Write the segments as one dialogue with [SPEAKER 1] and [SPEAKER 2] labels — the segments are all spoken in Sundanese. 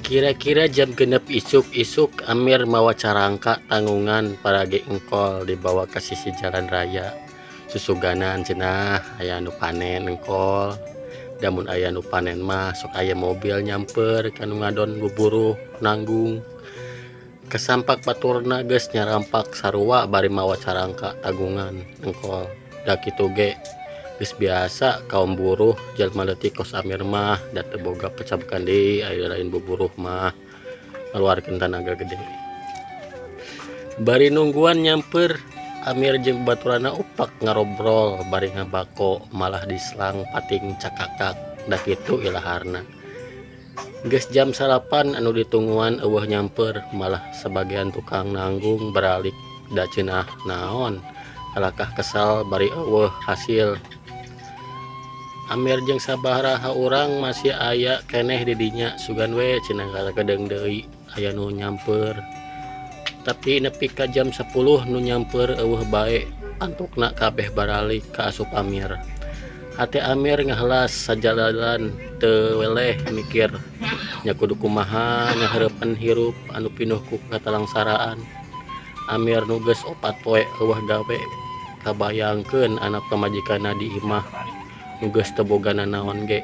[SPEAKER 1] Kira-kira jam 6 isuk-isuk Amir mawa carangka tanggungan paragi engkol dibawa ke sisi jalan raya. Susuganan cenah aya nu panen engkol. Da mun aya nu panen mah sok aya mobil nyamper ka nu ngadon buburuh nanggung. Kasampak baturna geus nyarampak sarua bari mawa carangka tanggungan engkol. Da kitu ge geus biasa kaum buruh jalma leutik kos Amir mah, da teu boga pacabekan deui ari lain buburuh mah ngaluarkeun tanaga gede. Bari nungguan nyamper, Amir jeung babaturanna upak ngarobrol bari ngabako malah diselang pating cakakak, da kitu ilaharna. Geus jam 9 anu ditungguan euweuh nyamper, malah sabagean tukang nanggung baralik, da cenah naon kalakah kesel bari euweuh hasil. Amir jeung sabaraha urang masih aya keneh di dinya, sugan we cenah kalakedeung deui aya nu nyamper. Tapi nepi ka jam 10 nu nyamper euweuh bae, antukna kabeh baralik kaasup Amir. Hate Amir ngahelas sajalanan teu weleh mikir nya kudu kumaha nyaheurepan hirup anu pinuh ku katalangsaraan. Amir nu geus 4 poe euweuh gawe kabayangkeun anak pamajikanna di imah nu geus teu boga nanaon ge.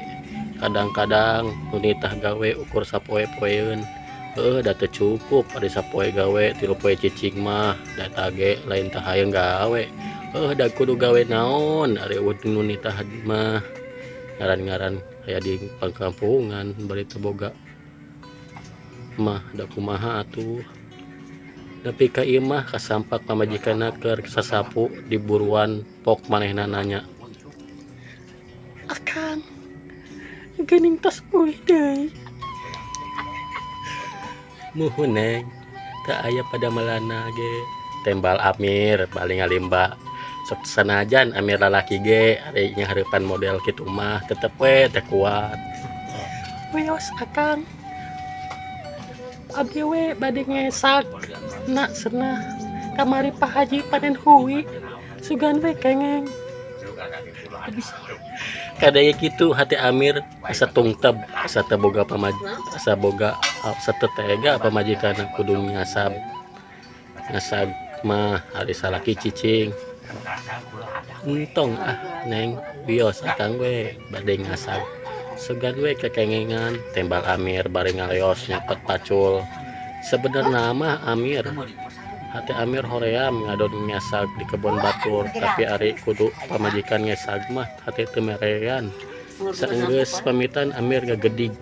[SPEAKER 1] Kadang-kadang nu nitah gawe ukur sapoe-poeun. Heueuh, da teu cukup ari sapoe gawe 3 poe cicing mah, da eta ge lain teh hayang gawe. Heueuh, da kudu gawe naon ari euweuh nu nitah mah. Ngaran-ngaran aya di pangkampungan bari teu boga mah, da kumaha atuh. Nepi ka imah kasampak pamajikanna keur sasapu di buruan pok manehna nanya. Akang, geuning tos uih deui. Muhun Neng, teu aya padamelanna ge. Tembal Amir bari ngalimba. Sok sanajan Amir lalaki ge ari nyahareupan model kitu mah tetep we teu kuat. Wios Akang, abdi we bade ngesag na cenah kamari Pak Haji panen hui, sugan we kengeng. Kadaya kitu hati Amir asa tungteb, asa teu boga asa boga asa teu tega pamajikanna kudu ngasab. Ngasag mah ari salaki cicing. Entong ah Neng, wios Akang we bade ngasag. Sugan we kekengengan, tembal Amir bari ngaleos nyokot pacul. Sebenarna mah Amir hati Amir hoream ngadon ngasag di kebon batur, tapi ari kudu pamajikan ngesag mah hati teu merean. Saenggeus pamitan Amir ngagedig